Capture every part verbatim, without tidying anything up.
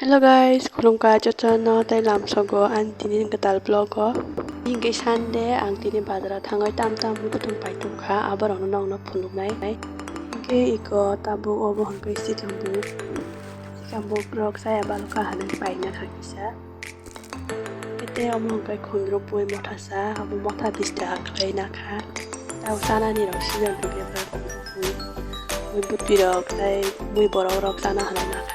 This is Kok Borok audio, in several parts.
Hello guys, khulumkha jotono tei lamsogo ani tini kwtal vlog o. Hinkhe Sunday, ang tini bazar o thangwi tam tam buthung pai tongkha, aborokno nokno phunuknai. Hinkhe iko tabuk obo hinkhe sikambuk, sikambuk rok chaya balokha hinwi paina kha kisa. Tei omo hinkhe khundruk bui mothasa, abo motha bish taka khlai nakha. Tei chanani rok season hinkhe bwrwi bwtwi rok tei bui borok rok chana hinwi nakha.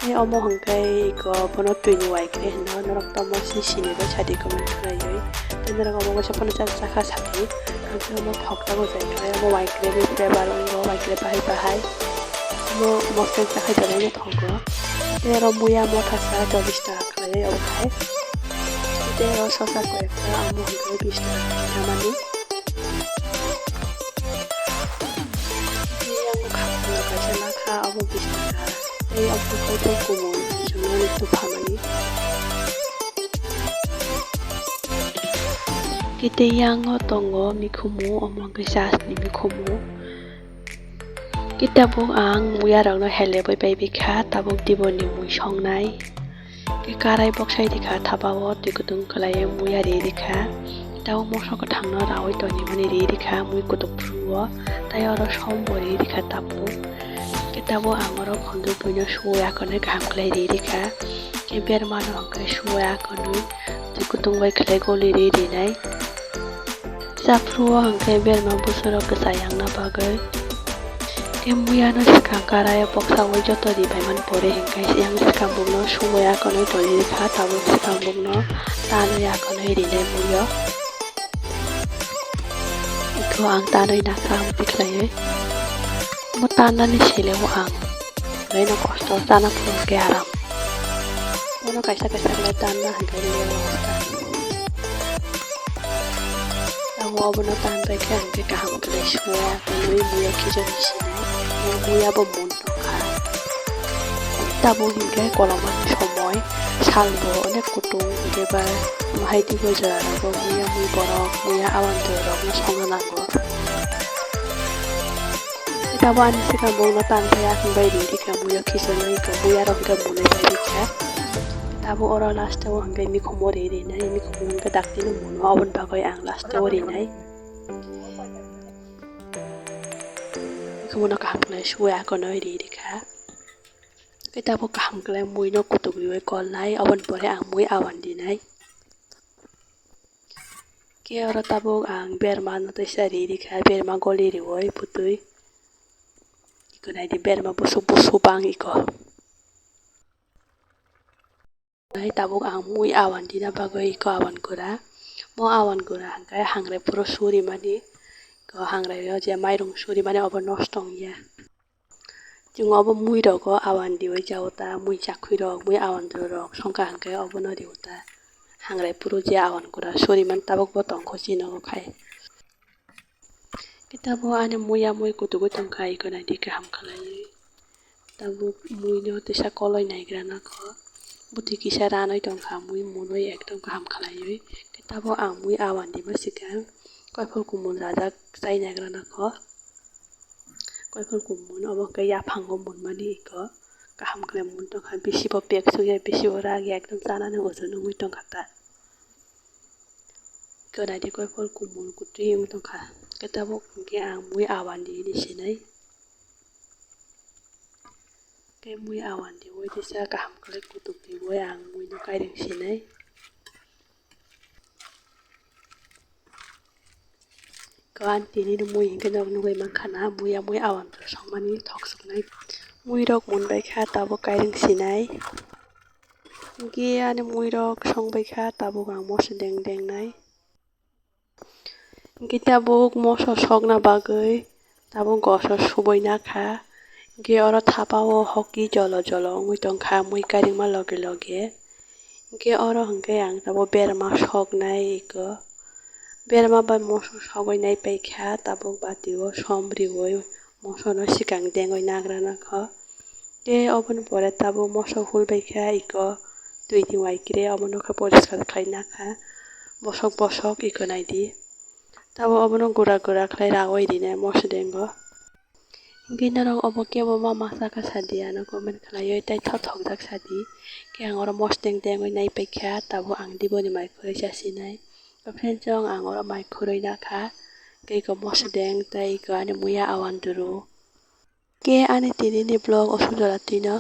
Tei omo hinkhe iko bono twini waikre hino, norok tomo si sini bai sadi comment khlaiwi. Tei norok omo kaisa phano chak chakha sadi, ang tei omo thok chago jai khlai, omo waikre ni flavour wngo, waikre bahai bahai. Omo mosla chakhai belai no thogo. Tei oro muya mothasa chollish taka khlaiwi obo khai. Tei oro sosa koi ekta, omo hinkhe bish taka khe thamani. Tei yang bwkhak kaisa nakha, obo bish taka. Tei obo khe kumui, chwngno tuphamani. Khe tei yang o tongo mikhumu, omo hinkhe chasni mikhumu. Khe tabuk ang muya rokno helebwi pai bikha, tabuk diboni mui songnai. Khe karai boksai rikha, thapa o twi kutung khlaiwi muya ri rikha. Tabuk moso kwthangno rawi tonimani ri rikha mui kutuk phuru o, tei oro som bo ri rikha tabuk. Khe tabuk ang oro khundruk buino suwi akonwi kaham khlai ri rikha. Khe bermano hwnkhe suwi akonwi twi kutung bai khlai goli ri rinai. Chaphuru o hwnkhe berma busurok kwchai yangna bagwi. Tei muya no swkang karai o boksa oi joto ri pai man pore hwnkhe yang swkang bukno sugwi akonwi toli rikha, tabuk swkang bukno tanwi akonwi rinai muyo. Iko ang tanwi nakha ang tikhlaiwi. Omo tannani sele o ang belai no kosto, chana phuru hwnkhe aram. Bono kaisa kaisa khlai tanna hwnkhe liya o asta. Abo obono tan bai khe hwnkhe kaham khlai suya, tei muya khichari sinai, muya bo mun tongkha. Tabuk hwnkhe kolomani somoi, salbo onek kutung hwnkhe ba haitwi bo jora rogo muya mui borok, muya awan jora rokno songna nango. Tabuk ani swkang bokno tan bai aswk bai ri rikha muya khichari no, iko muya rok hwnkhe munwi bai rikha. Tabuk oro last o hwnkhe mikhumo ri rinai, mikhumo hwnkhe daktino muno, aboni bagwi ang last o rinai. Mikhumo no kaham khlai suwi akonwi ri rikha. Tei tabuk kaham khlai mui no kutuk riwi kolnai, aboni pore ang mui awan dinai. Khe oro tabuk ang berma no teisa ri rikha, berma goli riwi bwtwi. Iko naidi berma busu busu bang iko. Nai tabuk ang mui awan dina bagwi iko awan gura. Mo awan gura hwnkhe hangrai phuru surimani, iko hangrai o je mairung surimani obo nosto wngya. Chwng obo mui rogo awan riwi chao ta, mui chakhwi rok, mui awan rok songkha hwnkhe obono riwi ta. Hangrai phuru je awan gura suriman tabuk bo tongkho chini o khai. Khe tabuk ani muya mui kutugwi tongkha, iko naidi kaham khlaiwi. Tabuk mui no teisa koloi naigra nakho. Bwtwi kisa ranwi tongkha mui munwi ekdom kaham khlaiwi. Khe tabuk ang mui awan dima swkang koiphol kumun rajak chai naigra nakho. Koiphol kumun obo hwnkhe yaphango munmani iko kaham khlai mun tongkha, bisi bo pek sukya, bisi bo rakya, ekdom chanani ojon wngwi tongkha ta. Iko naidi koiphol kumun kwtwi wng tongkha. Khe tabuk hwnkhe ang mui awan di hwnwi sinai. Khe mui awan di ui tisa kaham khlai kutuk di ui ang mui no kairing sinai. Iko ang tini ni mui hwnkhe nok nugwi mankha na, muya mui awan songmani thok suknai. Mui rok mun bai kha tabuk kairing sinai. Hwnkhe ani mui rok song bai kha tabuk ang moso deng deng nai. Hwnkhe tabuk moso sokna bagwi tabuk goso subui nakha. Hwnkhe oro thapa o hoki jolo jolo wngwi tongkha mui karingma loge loge. Hwnkhe oro hwnkhe ang tabuk berma soknai iko. Berma bai moso sogwi nai paikha tabuk bati o som riwi moso no swkang dengwi nagra nakho. Tei oboni pore tabuk moso hul bai kha iko twi ni uaikre obono khe poriskar khlai nakha bosok bosok iko naidi. Tabuk obono gura gura khlai rawi rinai moso dengo. Hwnkhe norok obo kebo ma masa kha sadi, ano comment khlaiwi tei thok thokjak sadi. Khe ang oro mosodeng dengwi naipaikha, tabuk ang diboni mai khurui chasinai. To friends chong, ang oro mai khurui nakha, tei eko mosodeng tei eko ani muya awandru. Khe ani tinini vlog o sujora twino.